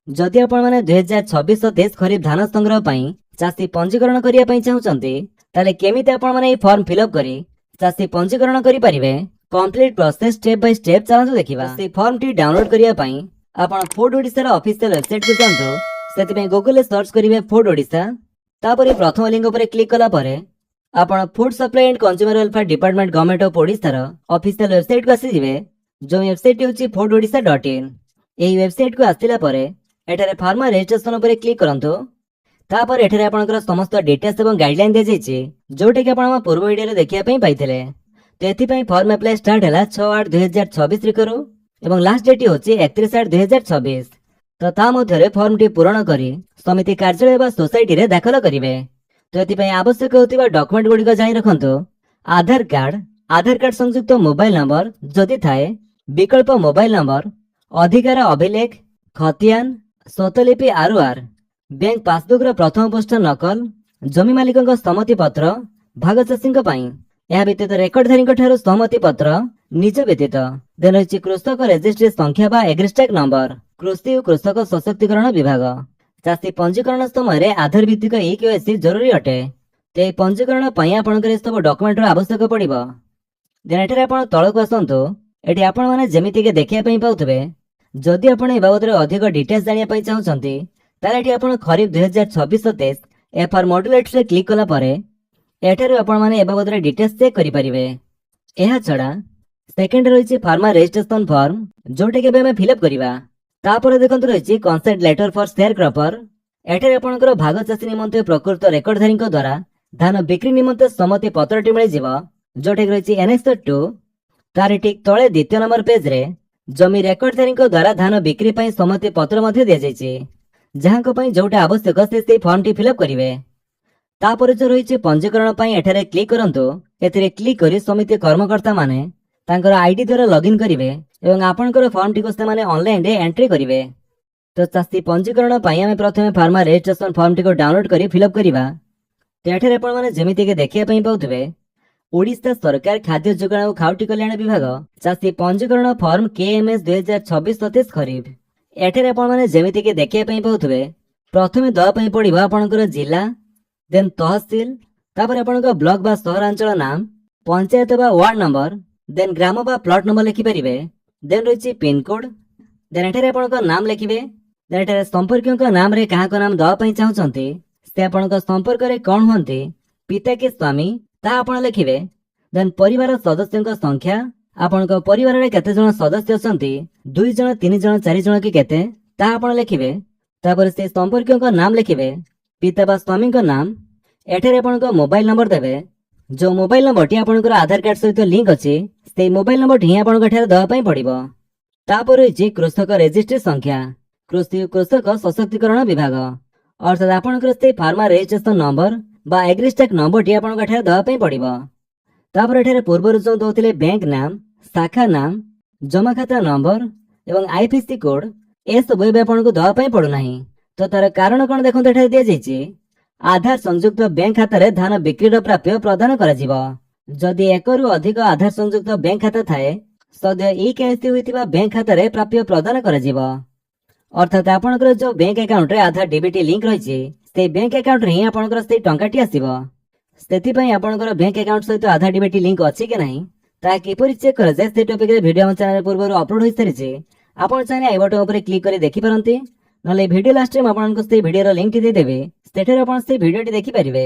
ଯଦି ଆପଣମାନେ 2026-27 ଖରିଫ ଧାନ ସଂଗ୍ରହ ପାଇଁ ଚାଷୀ ପଞ୍ଜୀକରଣ କରିବା ପାଇଁ ଚାହୁଁଛନ୍ତି, ତାହେଲେ କେମିତି ଆପଣମାନେ ଏହି ଫର୍ମ ଫିଲ୍ଅପ୍ କରି ଚାଷୀ ପଞ୍ଜୀକରଣ କରିପାରିବେ, complete process step by step ଚାଲନ୍ତୁ ଦେଖିବା। ସେଇ ଫର୍ମଟି ଡାଉନଲୋଡ୍ କରିବା ପାଇଁ ଆପଣ ଫୁଡ୍ ଓଡ଼ିଶାର ଅଫିସିଆଲ ୱେବସାଇଟକୁ ଯାଆନ୍ତୁ। ସେଥିପାଇଁ ଗୁଗଲରେ ସର୍ଚ୍ଚ କରିବେ ଫୁଡ୍ ଓଡ଼ିଶା। ତାପରେ ପ୍ରଥମ ଲିଙ୍କ ଉପରେ କ୍ଲିକ୍ କଲା ପରେ ଆପଣ Food Supply and Consumer Welfare Department, Government of ଓଡ଼ିଶାର ଅଫିସିଆଲ ୱେବସାଇଟକୁ ଆସିଯିବେ, ଯେଉଁ ୱେବସାଇଟ୍ ହେଉଛି foododisha.in। ଏହି ୱେବସାଇଟକୁ ଆସିଲା ପରେ ଏଠାରେ ଫାର୍ମର ରେଜିଷ୍ଟ୍ରେସନ ଉପରେ କ୍ଲିକ୍ କରନ୍ତୁ। ତାପରେ ଏଠାରେ ଆପଣଙ୍କର ସମସ୍ତ ଡିଟେଲ୍ସ ଏବଂ ଗାଇଡଲାଇନ୍ ଦିଆଯାଇଛି, ଯୋଉଟାକି ଆପଣ ଆମ ପୂର୍ବ ଭିଡ଼ିଓରେ ଦେଖିବା ପାଇଁ ପାଇଥିଲେ। ତ ଏଥିପାଇଁ ଫର୍ମ ଆପ୍ଲାଏ ଷ୍ଟାର୍ଟ ହେଲା 6/8/2026 ତାରିଖରୁ ଏବଂ ଲାଷ୍ଟ ଡେଟ୍ ହେଉଛି 31/8/2026। ତ ତା ମଧ୍ୟରେ ଫର୍ମଟି ପୂରଣ କରି ସମିତି କାର୍ଯ୍ୟାଳୟ ବା ସୋସାଇଟିରେ ଦାଖଲ କରିବେ। ତ ଏଥିପାଇଁ ଆବଶ୍ୟକ ହେଉଥିବା ଡକୁମେଣ୍ଟ ଗୁଡ଼ିକ ଜାଣି ରଖନ୍ତୁ। ଆଧାର କାର୍ଡ, ଆଧାର କାର୍ଡ ସଂଯୁକ୍ତ ମୋବାଇଲ ନମ୍ବର ଯଦି ଥାଏ, ବିକଳ୍ପ ମୋବାଇଲ ନମ୍ବର, ଅଧିକାର ଅଭିଲେଖ, ଖତିଆନ, ସ୍ୱତ୍ତ୍ୱଲିପି ଆର୍ଓଆର୍, ବ୍ୟାଙ୍କ ପାସବୁକର ପ୍ରଥମ ପୃଷ୍ଠ ନକଲ, ଜମି ମାଲିକଙ୍କ ସମ୍ମତି ପତ୍ର ଭାଗ ଚାଷୀଙ୍କ ପାଇଁ, ଏହା ବ୍ୟତୀତ ରେକର୍ଡଧାରୀଙ୍କ ଠାରୁ ସହମତି ପତ୍ର ନିଜ ବ୍ୟତୀତ। ଦେନ୍ ରହିଛି କୃଷକ ରେଜିଷ୍ଟ୍ରି ସଂଖ୍ୟା ବା ଏଗ୍ରିଷ୍ଟାକ୍ ନମ୍ବର। କୃଷି ଓ କୃଷକ ସଶକ୍ତିକରଣ ବିଭାଗ। ଚାଷୀ ପଞ୍ଜୀକରଣ ସମୟରେ ଆଧାର ଭିତ୍ତିକ ଇ କେୱାଇସି ଜରୁରୀ ଅଟେ। ତ ଏହି ପଞ୍ଜୀକରଣ ପାଇଁ ଆପଣଙ୍କର ଏସବୁ ଡକୁମେଣ୍ଟର ଆବଶ୍ୟକ ପଡ଼ିବ। ଦେନ୍ ଏଠାରେ ଆପଣ ତଳକୁ ଆସନ୍ତୁ। ଏଠି ଆପଣମାନେ ଯେମିତିକି ଦେଖିବା ପାଇଁ ପାଉଥିବେ, ଯଦି ଆପଣ ଏ ବାବଦରେ ଅଧିକ ଡିଟେଲ୍ସ ଜାଣିବା ପାଇଁ ଚାହୁଁଛନ୍ତି, ତାହେଲେ ଏଠି ଆପଣ ଖରିଫ 2026-27 ଏଫଆର୍ ମଡୁଲେଟ୍ସରେ କ୍ଲିକ୍ କଲା ପରେ ଏଠାରୁ ଆପଣମାନେ ଏ ବାବଦରେ ଡିଟେଲ୍ସ ଚେକ୍ କରିପାରିବେ। ଏହା ଛଡ଼ା ସେକେଣ୍ଡ ରହିଛି ଫାର୍ମର ରେଜିଷ୍ଟ୍ରେସନ ଫର୍ମ, ଯୋଉଟାକି ଏବେ ଆମେ ଫିଲ୍ଅପ୍ କରିବା। ତାପରେ ଦେଖନ୍ତୁ, ରହିଛି consent letter for share cropper। ଏଠାରେ ଆପଣଙ୍କର ଭାଗ ଚାଷୀ ନିମନ୍ତେ ପ୍ରକୃତ ରେକର୍ଡଧାରୀଙ୍କ ଦ୍ୱାରା ଧାନ ବିକ୍ରି ନିମନ୍ତେ ସମ୍ମତି ପତ୍ରଟି ମିଳିଯିବ, ଯୋଉଟାକି ରହିଛି ଏନେକ୍ସ 2। ତାର ଠିକ୍ ତଳେ ଦ୍ୱିତୀୟ ନମ୍ବର ପେଜରେ ଜମି ରେକର୍ଡଧାରୀଙ୍କ ଦ୍ୱାରା ଧାନ ବିକ୍ରି ପାଇଁ ସମ୍ମତି ପତ୍ର ମଧ୍ୟ ଦିଆଯାଇଛି। ଯାହାଙ୍କ ପାଇଁ ଯୋଉଟା ଆବଶ୍ୟକ, ସେ ସେଇ ଫର୍ମଟି ଫିଲ୍ଅପ୍ କରିବେ। ତାପରେ ଯୋଉ ରହିଛି ପଞ୍ଜୀକରଣ ପାଇଁ, ଏଠାରେ କ୍ଲିକ୍ କରନ୍ତୁ। ଏଥିରେ କ୍ଲିକ୍ କରି ସମିତି କର୍ମକର୍ତ୍ତାମାନେ ତାଙ୍କର ଆଇଡି ଦ୍ୱାରା ଲଗ୍ଇନ୍ କରିବେ ଏବଂ ଆପଣଙ୍କର ଫର୍ମଟିକୁ ସେମାନେ ଅନଲାଇନରେ ଏଣ୍ଟ୍ରି କରିବେ। ତ ଚାଷୀ ପଞ୍ଜୀକରଣ ପାଇଁ ଆମେ ପ୍ରଥମେ ଫାର୍ମର ରେଜିଷ୍ଟ୍ରେସନ ଫର୍ମଟିକୁ ଡାଉନଲୋଡ୍ କରି ଫିଲ୍ଅପ୍ କରିବା। ତ ଏଠାରେ ଆପଣମାନେ ଯେମିତିକି ଦେଖିବା ପାଇଁ ପାଉଥିବେ, ଓଡ଼ିଶା ସରକାର, ଖାଦ୍ୟ ଯୋଗାଣ ଓ ଖାଉଟି କଲ୍ୟାଣ ବିଭାଗ, ଚାଷୀ ପଞ୍ଜୀକରଣ ଫର୍ମ କେଏମ୍ଏସ୍ 2026-27 ଖରିଫ। ଏଠାରେ ଆପଣମାନେ ଯେମିତିକି ଦେଖିବା ପାଇଁ ପାଉଥିବେ, ପ୍ରଥମେ ଦେବା ପାଇଁ ପଡ଼ିବ ଆପଣଙ୍କର ଜିଲ୍ଲା, ଦେନ୍ ତହସିଲ, ତାପରେ ଆପଣଙ୍କ ବ୍ଲକ ବା ସହରାଞ୍ଚଳ ନାମ, ପଞ୍ଚାୟତ ବା ୱାର୍ଡ ନମ୍ବର, ଦେନ୍ ଗ୍ରାମ ବା ପ୍ଲଟ ନମ୍ବର ଲେଖିପାରିବେ। ଦେନ୍ ରହିଛି ପିନକୋଡ୍। ଦେନ୍ ଏଠାରେ ଆପଣଙ୍କ ନାମ ଲେଖିବେ। ଦେନ୍ ଏଠାରେ ସମ୍ପର୍କୀୟଙ୍କ ନାମରେ କାହାଙ୍କ ନାମ ଦେବା ପାଇଁ ଚାହୁଁଛନ୍ତି, ସେ ଆପଣଙ୍କ ସମ୍ପର୍କରେ କ'ଣ ହୁଅନ୍ତି, ପିତା କି ସ୍ୱାମୀ, ତାହା ଆପଣ ଲେଖିବେ। ଦେନ୍ ପରିବାର ସଦସ୍ୟଙ୍କ ସଂଖ୍ୟା, ଆପଣଙ୍କ ପରିବାରରେ କେତେ ଜଣ ସଦସ୍ୟ ଅଛନ୍ତି, ଦୁଇ ଜଣ, ତିନି ଜଣ, ଚାରି ଜଣ କି କେତେ, ତାହା ଆପଣ ଲେଖିବେ। ତାପରେ ସେ ସମ୍ପର୍କୀୟଙ୍କ ନାମ ଲେଖିବେ, ପିତା ବା ସ୍ୱାମୀଙ୍କ ନାମ। ଏଠାରେ ଆପଣଙ୍କ ମୋବାଇଲ ନମ୍ବର ଦେବେ। ଯୋଉ ମୋବାଇଲ ନମ୍ବରଟି ଆପଣଙ୍କର ଆଧାର କାର୍ଡ ସହିତ ଲିଙ୍କ ଅଛି, ସେଇ ମୋବାଇଲ ନମ୍ବରଟି ହିଁ ଆପଣଙ୍କ ଏଠାରେ ଦେବା ପାଇଁ ପଡ଼ିବ। ତାପରେ ରହିଛି କୃଷକ ରେଜିଷ୍ଟ୍ରି ସଂଖ୍ୟା, କୃଷି ଓ କୃଷକ ସଶକ୍ତିକରଣ ବିଭାଗ। ଅର୍ଥାତ୍ ଆପଣଙ୍କର ସେଇ ଫାର୍ମର ରେଜିଷ୍ଟ୍ରେସନ ନମ୍ବର ବା ଏଗ୍ରିଷ୍ଟାକ୍ ନମ୍ବରଟି ଆପଣଙ୍କ ଏଠାରେ ଦେବା ପାଇଁ ପଡ଼ିବ। ତାପରେ ଏଠାରେ ପୂର୍ବରୁ ଯେଉଁ ଦେଉଥିଲେ ବ୍ୟାଙ୍କ ନାମ, ଶାଖା ନାମ, ଜମା ଖାତା ନମ୍ବର ଏବଂ ଆଇଏଫଏସସି କୋଡ୍, ଏସବୁ ଏବେ ଆପଣଙ୍କୁ ଦେବା ପାଇଁ ପଡୁନାହିଁ। ତ ତାର କାରଣ କ'ଣ ଦେଖନ୍ତୁ, ଏଠାରେ ଦିଆଯାଇଛି, ଆଧାର ସଂଯୁକ୍ତ ବ୍ୟାଙ୍କ ଖାତାରେ ଧାନ ବିକ୍ରିର ପ୍ରାପ୍ୟ ପ୍ରଦାନ କରାଯିବ। ଯଦି ଏକରୁ ଅଧିକ ଆଧାର ସଂଯୁକ୍ତ ବ୍ୟାଙ୍କ ଖାତା ଥାଏ, ସଦ୍ୟ ଇ କେୱାଇସି ହୋଇଥିବା ବ୍ୟାଙ୍କ ଖାତାରେ ପ୍ରାପ୍ୟ ପ୍ରଦାନ କରାଯିବ। ଅର୍ଥାତ୍ ଆପଣଙ୍କର ଯୋଉ ବ୍ୟାଙ୍କ ଆକାଉଣ୍ଟରେ ଆଧାର ଡିବିଟି ଲିଙ୍କ ରହିଛି, ସେଇ ବ୍ୟାଙ୍କ ଆକାଉଣ୍ଟରେ ହିଁ ଆପଣଙ୍କର ସେଇ ଟଙ୍କାଟି ଆସିବ। ସେଥିପାଇଁ ଆପଣଙ୍କର ବ୍ୟାଙ୍କ ଆକାଉଣ୍ଟ ସହିତ ଆଧାର ଡିବିଟି ଲିଙ୍କ ଅଛି କି ନାହିଁ, ତାହା କିପରି ଚେକ୍ କରାଯାଏ, ସେ ଟପିକରେ ଭିଡ଼ିଓ ଆମ ଚ୍ୟାନେଲ ପୂର୍ବରୁ ଅପଲୋଡ୍ ହୋଇସାରିଛି। ଆପଣ ଚାହିଁଲେ I button ଉପରେ କ୍ଲିକ୍ କରି ଦେଖିପାରନ୍ତି, ନହେଲେ ଭିଡ଼ିଓ ଲାଷ୍ଟରେ ମୁଁ ଆପଣଙ୍କୁ ସେଇ ଭିଡ଼ିଓର ଲିଙ୍କଟି ଦେଇଦେବି। ସେଠାରେ ଆପଣ ସେଇ ଭିଡ଼ିଓଟି ଦେଖିପାରିବେ।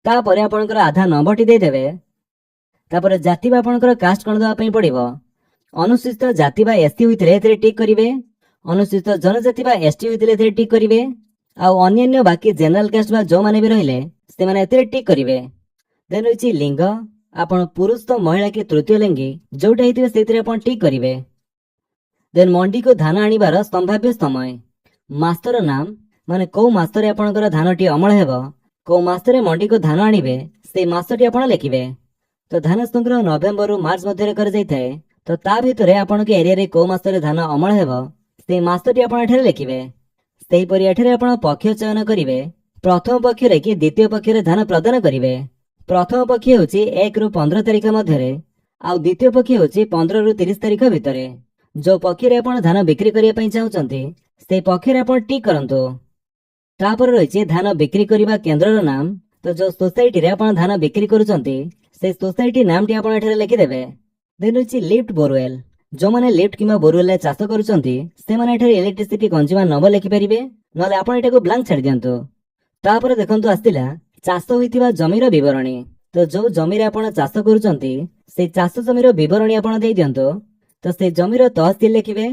ତାପରେ ଆପଣଙ୍କର ଆଧାର ନମ୍ବରଟି ଦେଇଦେବେ। ତାପରେ ଜାତି ବା ଆପଣଙ୍କର କାଷ୍ଟ କ'ଣ ଦେବା ପାଇଁ ପଡ଼ିବ। ଅନୁସୂଚିତ ଜାତି ବା ଏସସି ହୋଇଥିଲେ ଏଥିରେ ଟିକ୍ କରିବେ, ଅନୁସୂଚିତ ଜନଜାତି ବା ଏସଟି ହୋଇଥିଲେ ଏଥିରେ ଟିକ୍ କରିବେ, ଆଉ ଅନ୍ୟାନ୍ୟ ବାକି ଜେନେରାଲ କାଷ୍ଟ ବା ଯେଉଁମାନେ ବି ରହିଲେ, ସେମାନେ ଏଥିରେ ଟିକ୍ କରିବେ। ଦେନ୍ ରହିଛି ଲିଙ୍ଗ। ଆପଣ ପୁରୁଷ, ମହିଳା କି ତୃତୀୟ ଲିଙ୍ଗୀ, ଯୋଉଟା ହେଇଥିବେ, ସେଇଥିରେ ଆପଣ ଟିକ୍ କରିବେ। ଦେନ୍ ମଣ୍ଡିକୁ ଧାନ ଆଣିବାର ସମ୍ଭାବ୍ୟ ସମୟ, ମାସର ନାମ, ମାନେ କୋଉ ମାସରେ ଆପଣଙ୍କର ଧାନଟି ଅମଳ ହେବ, କୋଉ ମାସରେ ମଣ୍ଡିକୁ ଧାନ ଆଣିବେ, ସେଇ ମାସଟି ଆପଣ ଲେଖିବେ। ତ ଧାନ ସଂଗ୍ରହ ନଭେମ୍ବରରୁ ମାର୍ଚ୍ଚ ମଧ୍ୟରେ କରାଯାଇଥାଏ। ତ ତା ଭିତରେ ଆପଣଙ୍କ ଏରିଆରେ କୋଉ ମାସରେ ଧାନ ଅମଳ ହେବ, ସେଇ ମାସଟି ଆପଣ ଏଠାରେ ଲେଖିବେ। ସେହିପରି ଏଠାରେ ଆପଣ ପକ୍ଷ ଚୟନ କରିବେ, ପ୍ରଥମ ପକ୍ଷରେ କି ଦ୍ୱିତୀୟ ପକ୍ଷରେ ଧାନ ପ୍ରଦାନ କରିବେ। ପ୍ରଥମ ପକ୍ଷ ହେଉଛି 1ରୁ 15 ତାରିଖ ମଧ୍ୟରେ ଆଉ ଦ୍ୱିତୀୟ ପକ୍ଷ ହେଉଛି 15ରୁ 30 ତାରିଖ ଭିତରେ। ଯୋଉ ପକ୍ଷରେ ଆପଣ ଧାନ ବିକ୍ରି କରିବା ପାଇଁ ଚାହୁଁଛନ୍ତି, ସେଇ ପକ୍ଷରେ ଆପଣ ଟିକ୍ କରନ୍ତୁ। ତାପରେ ରହିଛି ଧାନ ବିକ୍ରି କରିବା କେନ୍ଦ୍ରର ନାମ। ତ ଯୋଉ ସୋସାଇଟିରେ ଆପଣ ଧାନ ବିକ୍ରି କରୁଛନ୍ତି, ସେଇ ସୋସାଇଟି ନାମଟି ଆପଣ ଏଠାରେ ଲେଖିଦେବେ। ଦେନ୍ ରହିଛି ଲିଫ୍ଟ ବୋରୱେଲ। ଯେଉଁମାନେ ଲିଫ୍ଟ କିମ୍ବା ବୋରୱେଲରେ ଚାଷ କରୁଛନ୍ତି, ସେମାନେ ଏଠାରେ ଇଲେକ୍ଟ୍ରିସିଟି କନଜ୍ୟୁମର ନମ୍ବର ଲେଖିପାରିବେ, ନହେଲେ ଆପଣ ଏଟାକୁ ବ୍ଲାଙ୍କ ଛାଡ଼ି ଦିଅନ୍ତୁ। ତାପରେ ଦେଖନ୍ତୁ, ଆସିଥିଲା ଚାଷ ହୋଇଥିବା ଜମିର ବିବରଣୀ। ତ ଯୋଉ ଜମିରେ ଆପଣ ଚାଷ କରୁଛନ୍ତି, ସେଇ ଚାଷ ଜମିର ବିବରଣୀ ଆପଣ ଦେଇଦିଅନ୍ତୁ। ତ ସେଇ ଜମିର ତହସିଲ ଲେଖିବେ,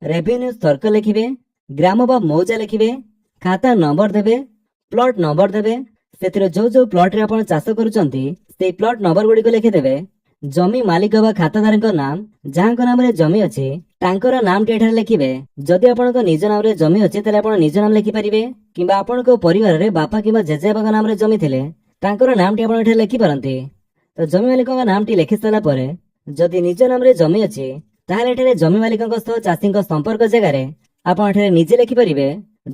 ରେଭିନ୍ୟୁ ସର୍କଲ ଲେଖିବେ, ଗ୍ରାମ ବା ମୌଜା ଲେଖିବେ, ଖାତା ନମ୍ବର ଦେବେ, ପ୍ଲଟ ନମ୍ବର ଦେବେ। ସେଥିରେ ଯୋଉ ଯୋଉ ପ୍ଲଟରେ ଆପଣ ଚାଷ କରୁଛନ୍ତି, ସେଇ ପ୍ଲଟ ନମ୍ବର ଗୁଡ଼ିକୁ ଲେଖିଦେବେ। ଜମି ମାଲିକ ବା ଖାତାଧାରଙ୍କ ନାମ, ଯାହାଙ୍କ ନାମରେ ଜମି ଅଛି, ତାଙ୍କର ନାମଟି ଏଠାରେ ଲେଖିବେ। ଯଦି ଆପଣଙ୍କ ନିଜ ନାମରେ ଜମି ଅଛି, ତାହେଲେ ଆପଣ ନିଜ ନାମ ଲେଖିପାରିବେ କିମ୍ବା ଆପଣଙ୍କ ପରିବାରରେ ବାପା କିମ୍ବା ଜେଜେବାପାଙ୍କ ନାମରେ ଜମି ଥିଲେ ତାଙ୍କର ନାମଟି ଆପଣ ଏଠାରେ ଲେଖିପାରନ୍ତି। ତ ଜମି ମାଲିକଙ୍କ ନାମଟି ଲେଖି ସାରିଲା ପରେ ଯଦି ନିଜ ନାମରେ ଜମି ଅଛି, ତାହେଲେ ଏଠାରେ ଜମି ମାଲିକଙ୍କ ସହ ଚାଷୀଙ୍କ ସମ୍ପର୍କ ଜାଗାରେ ଆପଣ ଏଠାରେ ନିଜେ ଲେଖିପାରିବେ।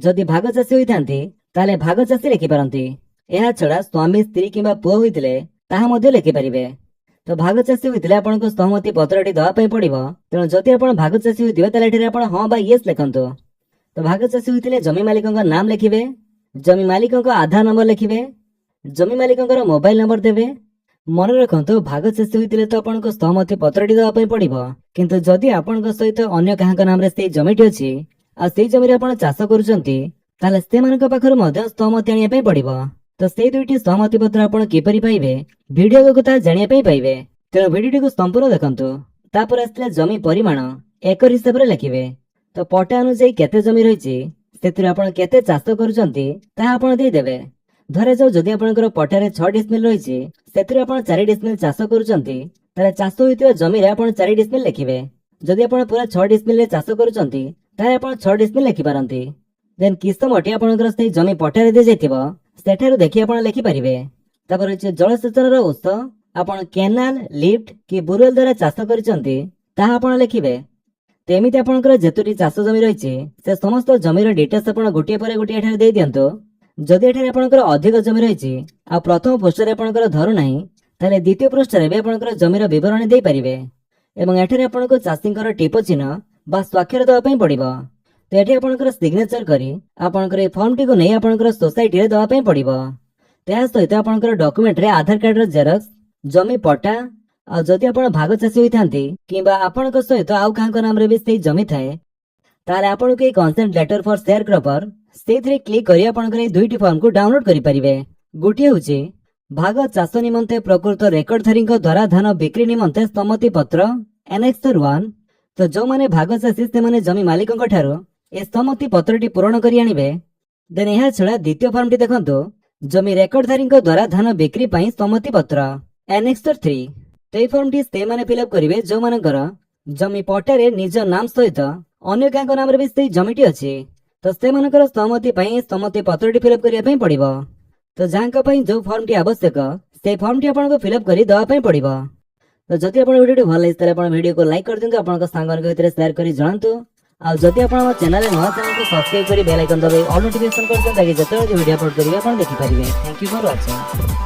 ଯଦି ଭାଗ ଚାଷୀ ହୋଇଥାନ୍ତି, ତାହେଲେ ଭାଗ ଚାଷୀ ଲେଖିପାରନ୍ତି। ଏହା ଛଡା ସ୍ୱାମୀ, ସ୍ତ୍ରୀ କିମ୍ବା ପୁଅ ହୋଇଥିଲେ ତାହା ମଧ୍ୟ ଲେଖିପାରିବେ। ତ ଭାଗ ଚାଷୀ ହୋଇଥିଲେ ଆପଣଙ୍କୁ ସହମତି ପତ୍ରଟି ଦେବା ପାଇଁ ପଡିବ। ତେଣୁ ଯଦି ଆପଣ ଭାଗ ଚାଷୀ ହୋଇଥିବେ, ତାହେଲେ ଏଠାରେ ଆପଣ ହଁ ବା ୟେସ୍ ଲେଖନ୍ତୁ। ତ ଭାଗ ଚାଷୀ ହୋଇଥିଲେ ଜମି ମାଲିକଙ୍କ ନାମ ଲେଖିବେ, ଜମି ମାଲିକଙ୍କ ଆଧାର ନମ୍ବର ଲେଖିବେ, ଜମି ମାଲିକଙ୍କର ମୋବାଇଲ ନମ୍ବର ଦେବେ। ମନେ ରଖନ୍ତୁ, ଭାଗ ଚାଷୀ ହୋଇଥିଲେ ତ ଆପଣଙ୍କୁ ସହମତି ପତ୍ରଟି ଦେବା ପାଇଁ ପଡିବ, କିନ୍ତୁ ଯଦି ଆପଣଙ୍କ ସହିତ ଅନ୍ୟ କାହାଙ୍କ ନାମରେ ସେଇ ଜମିଟି ଅଛି ଆଉ ସେଇ ଜମିରେ ଆପଣ ଚାଷ କରୁଛନ୍ତି, ତାହେଲେ ସେମାନଙ୍କ ପାଖରୁ ମଧ୍ୟ ସହମତି ଆଣିବା ପାଇଁ ପଡିବ। ତ ସେଇ ଦୁଇଟି ସହମତି ପତ୍ର ଆପଣ କିପରି ପାଇବେ, ଭିଡିଓ ଆଗକୁ ତାହା ଜାଣିବା ପାଇଁ ପାଇବେ। ତେଣୁ ଭିଡିଓଟିକୁ ସମ୍ପୂର୍ଣ୍ଣ ଦେଖନ୍ତୁ। ତାପରେ ଆସିଥିଲା ଜମି ପରିମାଣ, ଏକର ହିସାବରେ ଲେଖିବେ। ତ ପଟା ଅନୁଯାୟୀ କେତେ ଜମି ରହିଛି, ସେଥିରୁ ଆପଣ କେତେ ଚାଷ କରୁଛନ୍ତି, ତାହା ଆପଣ ଦେଇଦେବେ। ଧରାଯାଉ, ଯଦି ଆପଣଙ୍କର ପଟାରେ 6 ଡିସମିଲ ରହିଛି, ସେଥିରୁ ଆପଣ 4 ଡିସମିଲ ଚାଷ କରୁଛନ୍ତି, ତାହେଲେ ଚାଷ ହୋଇଥିବା ଜମିରେ ଆପଣ 4 ଡିସମିଲ ଲେଖିବେ। ଯଦି ଆପଣ ପୁରା 6 ଡିସମିଲରେ ଚାଷ କରୁଛନ୍ତି, ତାହେଲେ ଆପଣ 6 ଡିସମିଲ ଲେଖିପାରନ୍ତି। ଦେନ୍ କିସମଟି ଆପଣଙ୍କର ସେଇ ଜମି ପଟାରେ ଦିଆଯାଇଥିବ, ସେଠାରୁ ଦେଖି ଆପଣ ଲେଖିପାରିବେ। ତାପରେ ରହିଛି ଜଳସେଚନର ଉତ୍ସ। ଆପଣ କେନାଲ, ଲିଫ୍ଟ କି ବୋରୱେଲ ଦ୍ୱାରା ଚାଷ କରିଛନ୍ତି, ତାହା ଆପଣ ଲେଖିବେ। ତ ଏମିତି ଆପଣଙ୍କର ଯେତୋଟି ଚାଷ ଜମି ରହିଛି, ସେ ସମସ୍ତ ଜମିର ଡିଟେଲ୍ସ ଆପଣ ଗୋଟିଏ ପରେ ଗୋଟିଏ ଏଠାରେ ଦେଇଦିଅନ୍ତୁ। ଯଦି ଏଠାରେ ଆପଣଙ୍କର ଅଧିକ ଜମି ରହିଛି ଆଉ ପ୍ରଥମ ପୃଷ୍ଠାରେ ଆପଣଙ୍କର ଧରୁନାହିଁ, ତାହେଲେ ଦ୍ୱିତୀୟ ପୃଷ୍ଠାରେ ବି ଆପଣଙ୍କର ଜମିର ବିବରଣୀ ଦେଇପାରିବେ ଏବଂ ଏଠାରେ ଆପଣଙ୍କୁ ଚାଷୀଙ୍କର ଟିପ ଚିହ୍ନ ବା ସ୍ୱାକ୍ଷର ଦେବା ପାଇଁ ପଡ଼ିବ। ତ ଏଠି ଆପଣଙ୍କର ସିଗ୍ନେଚର କରି ଆପଣଙ୍କର ଏହି ଫର୍ମଟିକୁ ନେଇ ଆପଣଙ୍କର ସୋସାଇଟିରେ ଦେବା ପାଇଁ ପଡ଼ିବ। ଏହା ସହିତ ଆପଣଙ୍କର ଡକୁମେଣ୍ଟରେ ଆଧାର କାର୍ଡର ଜେରକ୍ସ, ଜମି ପଟ୍ଟା ଆଉ ଯଦି ଆପଣ ଭାଗ ଚାଷୀ ହୋଇଥାନ୍ତି କିମ୍ବା ଆପଣଙ୍କ ସହିତ ଆଉ କାହାଙ୍କ ନାମରେ ବି ସେଇ ଜମି ଥାଏ, ତାହେଲେ ଆପଣଙ୍କୁ ଏଇ consent letter for share cropper, ସେଇଥିରେ କ୍ଲିକ୍ କରି ଆପଣଙ୍କର ଏଇ ଦୁଇଟି ଫର୍ମକୁ ଡାଉନଲୋଡ୍ କରିପାରିବେ। ଗୋଟିଏ ହେଉଛି ଭାଗ ଚାଷ ନିମନ୍ତେ ପ୍ରକୃତ ରେକର୍ଡଧାରୀଙ୍କ ଦ୍ୱାରା ଧାନ ବିକ୍ରି ନିମନ୍ତେ ସମ୍ମତି ପତ୍ର, ଏନେକ୍ସର 1। ତ ଯେଉଁମାନେ ଭାଗ ଚାଷୀ, ସେମାନେ ଜମି ମାଲିକଙ୍କ ଠାରୁ ଏ ସମ୍ମତି ପତ୍ରଟି ପୂରଣ କରି ଆଣିବେ। ଦେନ୍ ଏହା ଛଡ଼ା ଦ୍ୱିତୀୟ ଫର୍ମଟି ଦେଖନ୍ତୁ, ଜମି ରେକର୍ଡଧାରୀଙ୍କ ଦ୍ୱାରା ଧାନ ବିକ୍ରି ପାଇଁ ସମ୍ମତି ପତ୍ର, ଏନେକ୍ସର 3। ତ ଏହି ଫର୍ମଟି ସେମାନେ ଫିଲ୍ଅପ୍ କରିବେ ଯେଉଁମାନଙ୍କର ଜମି ପଟ୍ଟାରେ ନିଜ ନାମ ସହିତ ଅନ୍ୟ କାହାଙ୍କ ନାମରେ ବି ସେଇ ଜମିଟି ଅଛି। ତ ସେମାନଙ୍କର ସହମତି ପାଇଁ ଏହି ସମ୍ମତି ପତ୍ରଟି ଫିଲ୍ଅପ୍ କରିବା ପାଇଁ ପଡ଼ିବ। ତ ଯାହାଙ୍କ ପାଇଁ ଯୋଉ ଫର୍ମଟି ଆବଶ୍ୟକ, ସେଇ ଫର୍ମଟି ଆପଣଙ୍କୁ ଫିଲ୍ଅପ୍ କରି ଦେବା ପାଇଁ ପଡ଼ିବ। ତ ଯଦି ଆପଣ ଭିଡ଼ିଓଟି ଭଲ ଲାଗିଛି, ତାହେଲେ ଆପଣ ଭିଡ଼ିଓକୁ ଲାଇକ୍ କରିଦିଅନ୍ତୁ, ଆପଣଙ୍କ ସାଙ୍ଗମାନଙ୍କ ଭିତରେ ସେୟାର କରି ଜଣାନ୍ତୁ। ଆଉ ଯଦି ଆପଣ ଆମ ଚ୍ୟାନେଲରେ ନୂଆ, ଚ୍ୟାନେଲକୁ ସବସ୍କ୍ରାଇବ୍ କରି ବେଲ୍ ଆଇକନ୍ ଦବାଇ ଅଲ୍ ନୋଟିଫିକେସନ୍ କରିଦିଅନ୍ତୁ, ତାକି ଯେତେବେଳେ ଭିଡ଼ିଓ ଅପଲୋଡ଼ କରିବେ ଆପଣ ଦେଖିପାରିବେ। Thank you for watching.